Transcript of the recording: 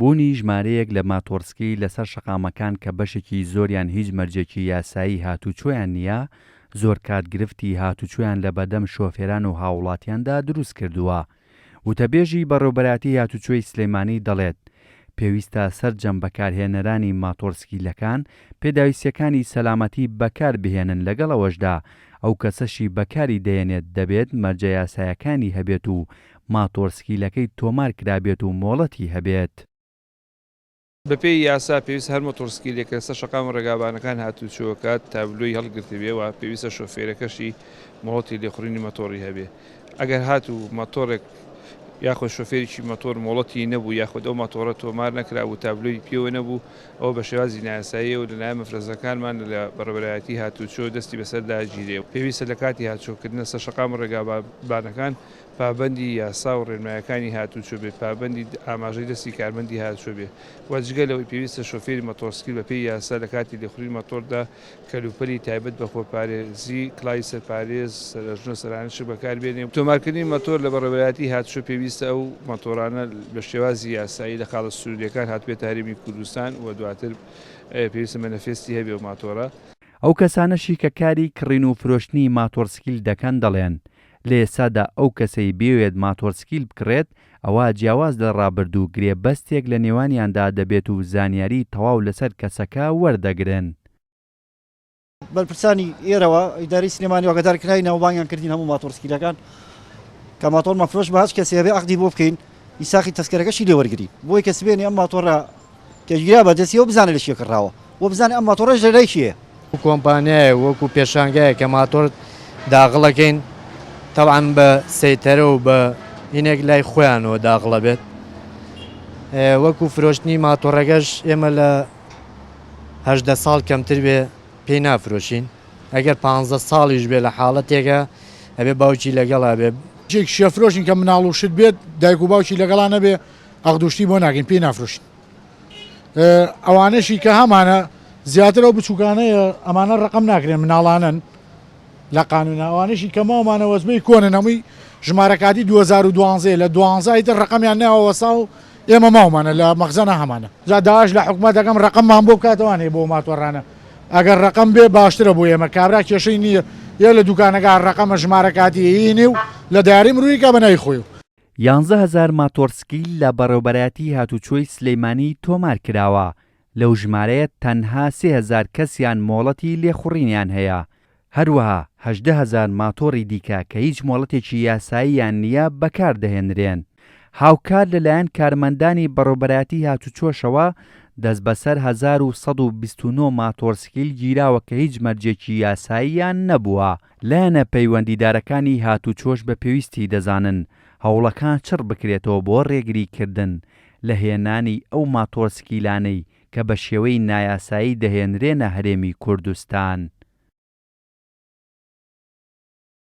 بوونی ژمارەیەک لە ماتۆڕسکیل لەسەر شەقامەکان کە بەشێکی زۆریان هیچ مەرجێکی یاسایی هاتووچۆیان نییە، زۆرکات گرفتی هاتووچۆیان لەبەردەم شۆفێران و هاووڵاتیاندا دروستکردووە. وتەبێژی بەڕێوبەرایەتی هاتوچۆی سلێمانی دەڵێت، پێویستە سەرجەم بەکارهێنەرانی ماتۆڕسکیلەکان پێداویستییەکانی سەلامەتی بەکاربهێنن لەگەڵ ئەوەشدا ئەو کەسەشی بەکاری دەێنێت دەبێت مەرجە یاسایەکانی هەبێت و ماتۆڕسکیلەکەی تۆمارکرابێت و مۆڵەتی هەبێت. بەپێی یاسا پێویستە هەر مۆتۆڕسکیلێک کە لەسەر شەقام و ڕێگاوبانەکان هاتووچۆ کات تابلۆی هەڵگرتبێ و پێویستە شۆفێرەکەشی مۆڵەتی لێخوڕینی مەتۆڕی هەبێ. ئەگەر هاتوو ماتۆڕێک یاخود شۆفێرێکی مەتۆر مۆڵەتی نەبوو یاخود ئەو ماتۆڕە تۆمار نەکرابوو تابلۆی پێوە نەبوو ئەوە بە شێوازی نایاساییە و لەلایەن مەفرەزەکانمان لە بەڕێوەبەرایەتی هاتووچۆ دەستی بەسەردا گیرێ. پێویستە لە کاتی هاتوچۆکردن لەسەر شەقام و ڕێگاوبانەکان پابەندی یاسا و ڕێنمایەکانی هاتووچۆ بێت، پابەندی ئاماژەی دەستی کارمەندی هاتوچۆ بێت و جگە لەوەی پێویستە شۆفێری مەتۆڕسکیل بەپێی یاسا لە کاتی لێخوڕینی مەتۆڕدا کەلوپەلی تایبەت بە خۆپارێزی، کڵاوی سەرپارێز، سەرئەژنۆ، سەرانشک بەکاربێنێ. تۆمارکردنی مەتۆر لە بەڕێوەبەرایەتی هاتوچۆ پێویستە ئەو مەتۆڕانە بە شێوازی یاسایی لە خاڵە سنوورییەکان هاتبێتە هەرێمی کوردستان و دواتر پێویستە مەنەفێستی هەبێ ئەو ماتۆڕە. ئەو کەسانەشی کە کاری کڕین و فرۆشتنی ماتۆڕسکیل دەکەن دەڵێن، لە ئێستادا ئەو کەسەی بیەوێت ماتۆرسکیل بکڕێت ئەوا جیاواز لە ڕابردوو گرێبەستێک لە نێوانیاندا دەبێت و زانیاری تەواو لەسەر کەسەکە وەردەگرن. بەرپرسانی ئێرەوە ئیدارەی سلێمانی ئاگادار کراینەوە بانگیان کردین هەموو ماتۆڕسکیلەکان کە ماتۆڕمان فرۆشت بە هەچ کەسێ هەبێ عەقدی بۆ بکەین ئیساخی تەسکەرەکەشی لێ وەرگرین بۆی کە سبێنێ ئەم ماتۆڕە کە گیرا بە دەستیەوە بزانێ لە کێ کڕاوە و بزانێ ئەم ماتۆڕەش لە لای کێیە. وەکو کۆمپانیایەک وەکو پێشانگایەک کە ماتۆر داغڵەکەین تەبعەن بە سەیتەرە و بە هینێک لای خۆیانەوە داغڵە بێت وەکو فرۆشتنی ماتۆڕەکەش ئێمە لە 18 ساڵ کەمتر بێ پێی نافرۆشین ئەگەر پ ساڵیش بێ لە حاڵەتێکە ئەبێ باوکی لەگەڵا بێ. شتێک شێفرۆشین کە مناڵ و شت بێت دایک و باوکی لەگەڵا نەبێ ئەغدوشتی بۆ ناکەین پێی نافرۆشین. ئەوانەشی کە هەمانە زیاتر ئەو بچووکانەیە ئەمانە ڕقم ناکرێن مناڵانن لە قانونە ئەوانەشی کە ماومانە وەزبەی کۆنن هەمووی ژمارەکاتی 2012 لە دوانزە ئیتر ڕقمیان ناوە وەسا و ئێمە ماومانە لە مەخزەنە هەمانە جا داواش لە حکومەت دەکەم ڕقممان بۆ بکاتەوانێ بۆ ماتۆڕانە ئەگەر ڕقم بێ باشترە بۆ ئێمە کابرا کێشەی نییە یە لە دوکانەکە ڕقەمە ژمارە کاتی هینێ و لە داری مرویکە بە ناوی خۆی و 11 هەزار ماتۆڕسکیل لە بەڕێوبەرایەتی هاتوچۆی سلیمانی تۆمار کراوە، لەو ژمارەیە تەنها 3000 کەسیان مۆڵەتی لێخوڕینیان هەیە، هەروەها 18 هەزار ماتۆڕی دیکە کە هیچ مۆڵەتێکی یاساییان نییە بەکاردەهێنرێن. هاوکات لەلایەن کارمەندانی بەڕێوبەرایەتی هاتوچۆشەوە دەستبەسەر 1129 ماتۆڕسکیل گیراوە کە هیچ مەرجێکی یاساییان نەبووە. لایەنە پەیوەندیدارەکانی هاتوچۆش بە پێویستی دەزانن هەوڵەکان چڕ بکرێتەوە بۆ ڕێگریکردن لە هێنانی ئەو ماتۆڕسکیلانەی کە بە شێوەی نایاسایی دەهێنرێنە هەرێمی کوردستان.